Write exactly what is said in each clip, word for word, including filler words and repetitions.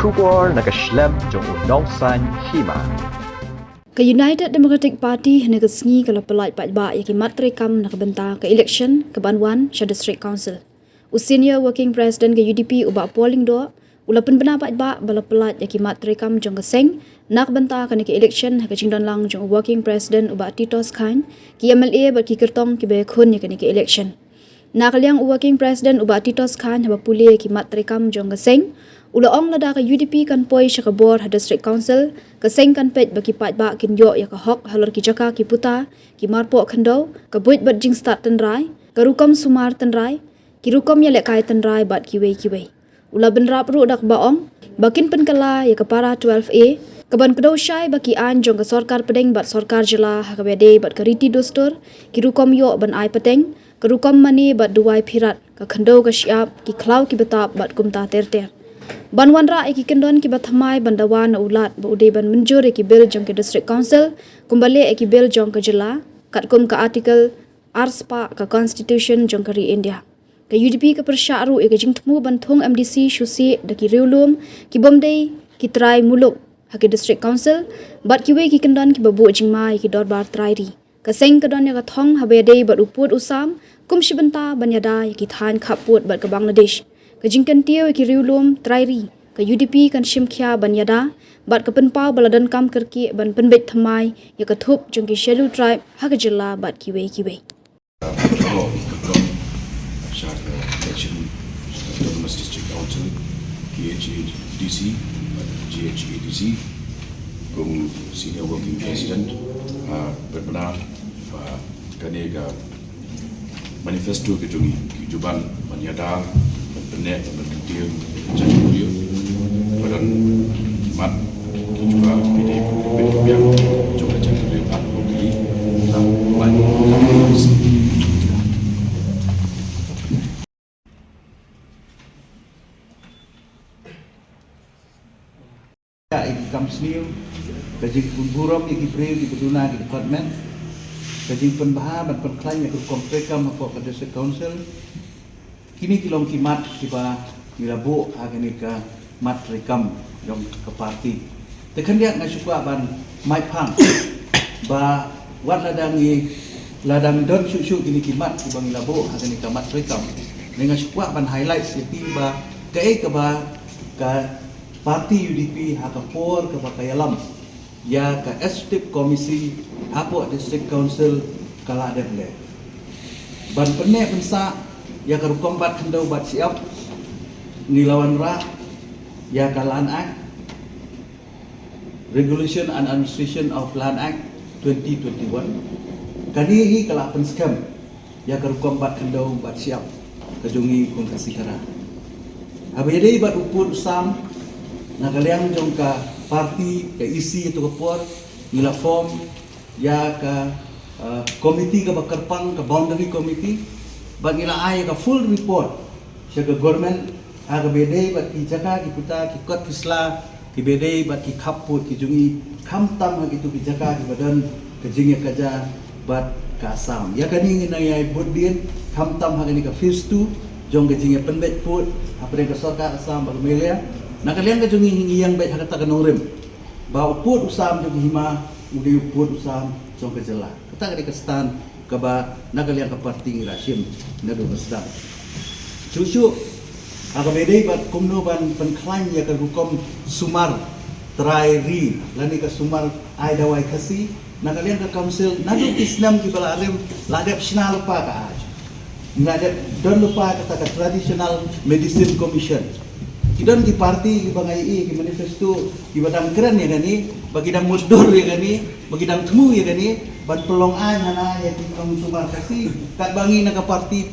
Khubor na ka shlem jong u nongsaiñ hima. Ka United Democratic Party hynne ka sngi ka la pyllait paidbah ïa ki mat treikam na ka bynta ka election ka ban wan sha District Council. U Senior Working President ka U D P u Bah Paul Lyngdoh u la pynbna paidbah ba la pyllait ïa ki mat treikam jong ka seng na ka bynta kane ka election ha ka jingdon lang jong u Working President u Bah Titos Chyne, ki M L A bad ki kyrtong kiba ïakhun ïa kane ka election. Na ka liang u Working President u Bah Titos Chyne haba pule ïa ki mat treikam jong ka seng u la ong lada ka U D P kan poi sha ka bor ha District Council, ka seng kan peit ba ki paidbah kin ïoh ïa ka hok halor ki jaka ki puta, ki marpoh khyndew, ka buit bad jingstad tynrai, ka rukom sumar tynrai, ki rukom ïalehkai tynrai bad kiwei kiwei. U la bynrap ruh da kaba ong ba kin pynkylla ïa ka para twelve A ka ban kdew shai ba ki aiñ jong ka sorkar pdeng bad sorkar jylla ha kaba ïadei bad ka riti dustur, ki rukom ïoh ban ai pateng, ka rukom mane bad duwai phirat, ka khyndew ka shyiap, ki khlaw ki btap bad kumta ter ter. Ban wanrah ïa ki kyndon kiba thymmai ban dawa na u Lat ba u dei ban mynjur ïa ki bill jong ka District Council kumba leh ïa ki bill jong ka jylla katkum ka Article arspah ka Constitution jong ka ri India. Ka U D P ka pyrshah ruh ïa ka jingthmu ban thung M D C shuh shuh da ki riewlum ki bym dei ki trai muluk ha ki District Council bad kiwei ki kyndon kiba buh jingma ïa ki dorbar trai ri. Ka seng ka don ïa ka thong haba ïadei bad u pud u sam kum shi bynta ban ïada ïa ki thaiñ khappud bad ka Bangladesh. Ka jingkyntiew ïa ki riewlum trai ri, ka U D P kan shim khia ban ïada bad ka pynpaw ba la donkam kyrkieh ban pynbeit thymmai ïa ka thup jong ki Scheduled Tribe ha ka jylla bad kiwei kiwei. Sha ka election, Autonomous District Council, K H A D C, G H A D C, kum Senior Working President, ah, bad bna, ah, kane ka manifesto ka jong ngi, ki ju ban ban ïada, ban pynneh, ban kyntiew, ban jait briew, ba don ki mat, ki jubab, ki dei, ki dei, ki dei, jong ka jait briew, ban, ban, ban, ban, Ka ïa ki kam sniew, ka jingpynburom ïa ki briew kiba duna ki department, ka jingpynbha ban pynkhlaiñ ïa ka rukom treikam hapoh ka District Council. Kine ki long ki mat kiba ngi la buh ha kane ka mat treikam jong ka party. Te khyndiat nga shu kwah ban mait phang ba wat lada ngi, lada ngi don shuh shuh kine ki mat kiba ngi la buh ha kane ka mat treikam, ne nga shu kwah ban highlight ïa phi ba kaei kaba ka party U D P ha ka por kaba ka ïalam ïa ka Executive Committee hapoh District Council ka la dep leh. Ban pynneh pynsah ïa ka rukom bat khyndew bat shyiap, ngi la wanrah ïa ka Land Act, Regulation and Administration of Land Act twenty twenty-one. Kane hi ka la pynskhem ïa ka rukom bat khyndew bat shyiap ka jong ngi kum ka Khasi Khara. Haba ïadei bad u pud u sam, na ka liang jong ka party ka E C ha kato ka por ngi la form ïa ka, uh, committee kaba kyrpang, ka boundary committee, bad ngi la ai ïa ka full report sha ka government ha kaba ïadei bad ki jaka ki puta, ki kot ki sla, kiba ïadei bad ki khappud ki jong ngi, khamtam ha kito ki jaka kiba don ka jingïakajia bad ka Assam. Ïa kane ngi nang ïai bud dien, khamtam ha kane ka phase two jong ka jingïapynbeit pud hapdeng ka sorkar Assam bad ka Meghalaya. Na ka liang ka jong ngi, ngi ïeng beit ha kata ka nongrim ba u pud u sam jong ka hima u dei u pud u sam jong ka jylla. Kata ka dei ka stand kaba na ka liang ka party ngi la shim naduh ba sdang. Shuh shuh ha kaba ïadei bad kumno ban pynkhlaiñ ïa ka rukom sumar trai ri lane ka sumar ai dawai Khasi, na ka liang ka council naduh ki snem kiba la rim la dep shna lypa ka aiñ. La dep don lypa kata ka Traditional Medicine Commission. Ki don ki party kiba nga ïohi ki manifesto kiba dang kren ïa kane, ba ki dang mutdur ïa kane, ba ki dang thmu ïa kane ban pynlong aiñ hana ïa ki nong sumar Khasi. Katba ngi na ka party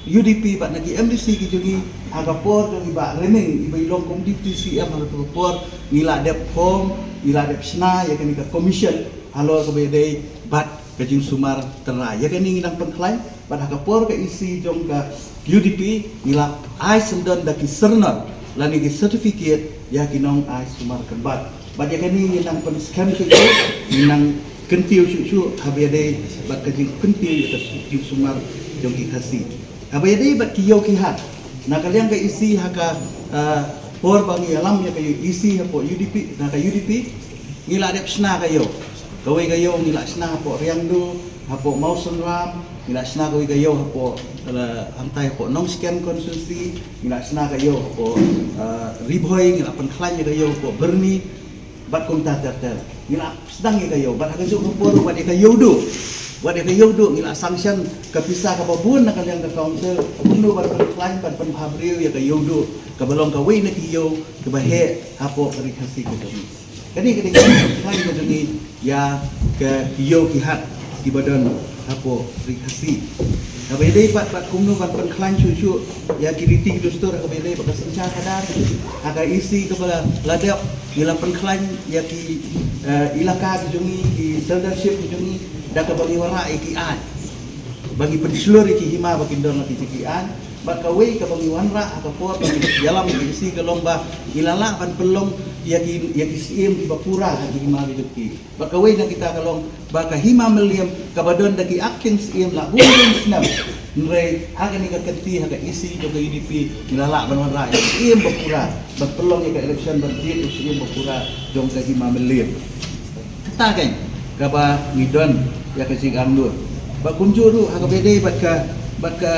U D P bad na ki M D C ki jong ngi ha ka por jong i Bah Ryming iba i long kum Deputy C M ha kato ka por, ngi la dep form, ngi la dep shna ïa kane ka commission halor kaba ïadei bad ka jingsumar trai. Ïa kane ngi nang pynkhlaiñ bad ha ka por ka E C jong ka U D P ngi la ai syndon da ki syrnod lane ki certificate ïa ki nong ai sumar kynbat. Bad ïa kane ngi nang pynskhem shuh shuh, ngi nang kyntiew shuh shuh haba ïadei bad ka jingkyntiew ïa ka jingsumar jong ki Khasi. Haba ïadei bad ki ïew ki hat, na ka liang ka E C ha ka, ah, Por ba ngi ïalam ïa ka E C hapoh U D P, na ka U D P, ngi la dep shna ka ïew. Kawei ka ïew ngi la shna hapoh Riangdo, hapoh Mawsynram, ngi la shna kawei ka ïew hapoh, eh, hangtai hapoh Nongshken constituency, ngi la shna ka ïew hapoh, eh, Ri Bhoi, ngi la pynkhlaiñ ïa ka ïew hapoh Byrni, bad kumta ter ter. Ngi la sdang ïa ka ïew, bad ha kajuh ka por, bad ïa ka ïew duh. Bad ïa ka ïew duh, ngi la sanction ka pisa kaba bun na ka liang ka council, kumno ban pynkhlaiñ, ban pynbha briew ïa ka ïew duh, kaba long kawei na ki ïew kiba heh hapoh ka Ri Khasi ka jong ngi. Kane ka dei ka pynkhlaiñ ka jong ngi ïa ki ïew ki hat kiba don hapoh Ri Khasi. Kaba ïadei bad, bad kumno ban pynkhlaiñ shuh shuh ïa ki riti ki dustur, kaba ïadei bad ka synshar khadar, ha ka E C kaba la dep, ngi la pynkhlaiñ ïa ki, eh, ilaka ki jong ngi, ki sirdarship ki jong ngi, da kaba ngi wanrah ïa ki aiñ, ba ngi pynshlur ïa ki hima ba kin don la ki jong ki aiñ. Bad kawei kaba ngi wanrah ha ka por ba ngi ïalam ïa ka E C ka long ba ngi la lah ban pynlong ïa ki, ïa ki syiem kiba pura ha ki hima ki jong ki. Bad kawei na kita ka long ba ka Hima Mylliem kaba don da ki acting syiem la bun bun snem. Hynrei ha kane ka kynti ha ka E C jong ka U D P ngi la lah ban wanrah ïa ka syiem ba pura, ban pynlong ïa ka election ban jied ïa ka syiem ba pura jong ka Hima Mylliem. Kata kein kaba ngi don ïa ka jingangnud. Bad kumjuh ruh ha kaba ïadei bad ka, bad ka,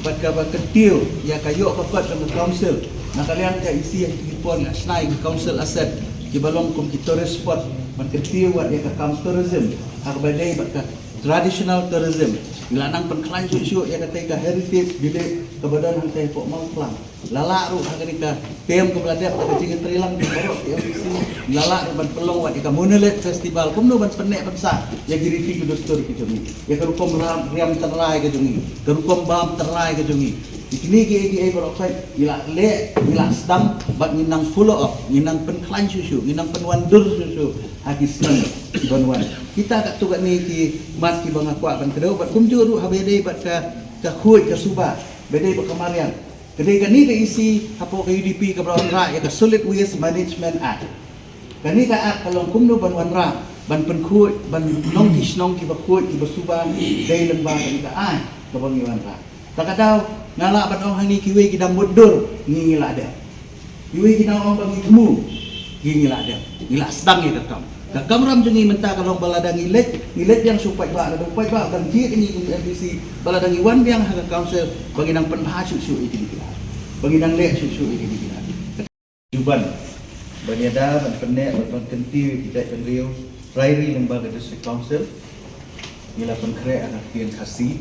bad kaba kyntiew ïa ka ïoh ka kot jong ka council na ka liang ka E C ha ki por ngi la shna ïa ka council asset kiba long kum ki tourist spot, ban kyntiew wat ïa ka kam tourism ha kaba ïadei bad ka traditional tourism. Ngi la nang pynkhlaiñ shuh shuh ïa katei ka heritage village kaba don hangtei hapoh Mawphlang. La lah ruh ha kane ka term kaba la dep ha ka jingïatreilang jong baroh ki M D C, la lah ruh ban pynlong wat ïa ka Monolith Festival, kumno ban pynneh pynsah ïa ki riti ki dustur ki jong ngi, ïa ka rukom ram, riam tynrai ka jong ngi, ka rukom bam tynrai ka jong ngi. Ïa kine kiei kiei baroh khoit ngi la leh, ngi la sdang, bad ngi nang follow up, ngi nang pynkhlaiñ shuh shuh, ngi nang pynwandur shuh shuh ha ki snem ki ban wan. Kita katto katne ki mat kiba nga kwah ban kdew, bad kumjuh ruh haba ïadei bad ka, ka khuid ka suba, ba ïadei bad ka mariang. Ka dei kane ka E C hapoh ka U D P kaba la wanrah ïa ka Solid Waste Management Act. Kane ka Act ka long kumno ban wanrah, ban pynkhuid, ban long ki shnong kiba khuid kiba suba dei lyngba kane ka aiñ kaba ngi wanrah. Ta ka daw nga lah ban ong hangne kiwei ki dang mutdur, ngi ngi la dep. Kiwei ki dang ong ba ngi thmu, ngi ngi la dep. Ngi la sdang ïa ka kam. Ka kamram jong ngi mynta ka long ba lada ngi leit, ngi leit biang sha u paidbah, lada u paidbah u dang jied ïa ngi kum ki M D C, ba lada ngi wan biang ha ka council, ba ngi nang pynbha shuh shuh ïa kine ki lad, ba ngi nang leh shuh shuh ïa kine ki lad. Juban ban ïada, ban pynneh, ban, ban kyntiew ïa ki jaitbynriew, trai ri lyngba ka District Council, ngi la pynkhreh ha ka ktien Khasi.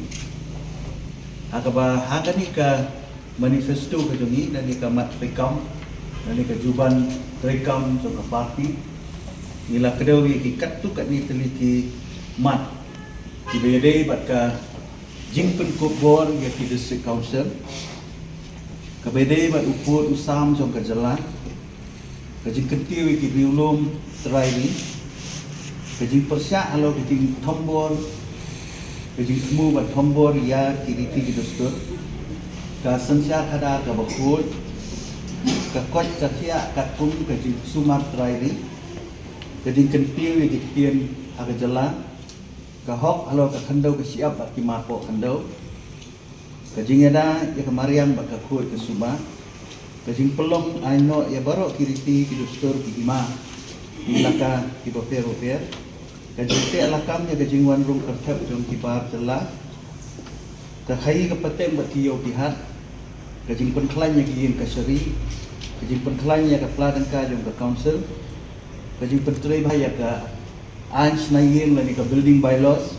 Ha kaba ha kane ka manifesto ka jong ngi, na kane ka mat treikam, na kane ka juban treikam jong ka party, ngi la kdew ïa ki katto katne tylli ki mat kiba ïadei bad ka jingpynkup bor ïa ki District Council, kaba ïadei bad u pud u sam jong ka jylla, ka jingkyntiew ïa ki riewlum trai ri, ka jingpyrshah halor ka jingthombor, ka jingthmu ban thombor ïa ki riti ki dustur, ka synshar khadar kaba khuid, ka koit ka khiah katkum ka jingsumar trai ri, ka jingkyntiew ïa ki ktien ha ka jylla, ka hok halor ka khyndew ka shyiap bad ki marpoh khyndew, ka jingïada ïa ka mariang bad ka khuid ka suba, ka jingpynlong aiñ noh ïa baroh ki riti ki dustur ki hima, ki elaka kiba pher ba pher, ka jingteh lakam ïa ka jingwan rung kyrthep jong ki bar jylla, ka khaïi ka pateng bad ki ïew ki hat, ka jingpynkhlaiñ ïa ki ïing kashari, ka jingpynkhlaiñ ïa ka pla tyngka jong ka council, ka jingpyntrei bha ïa ka aiñ shna ïing lane ka building bylaws,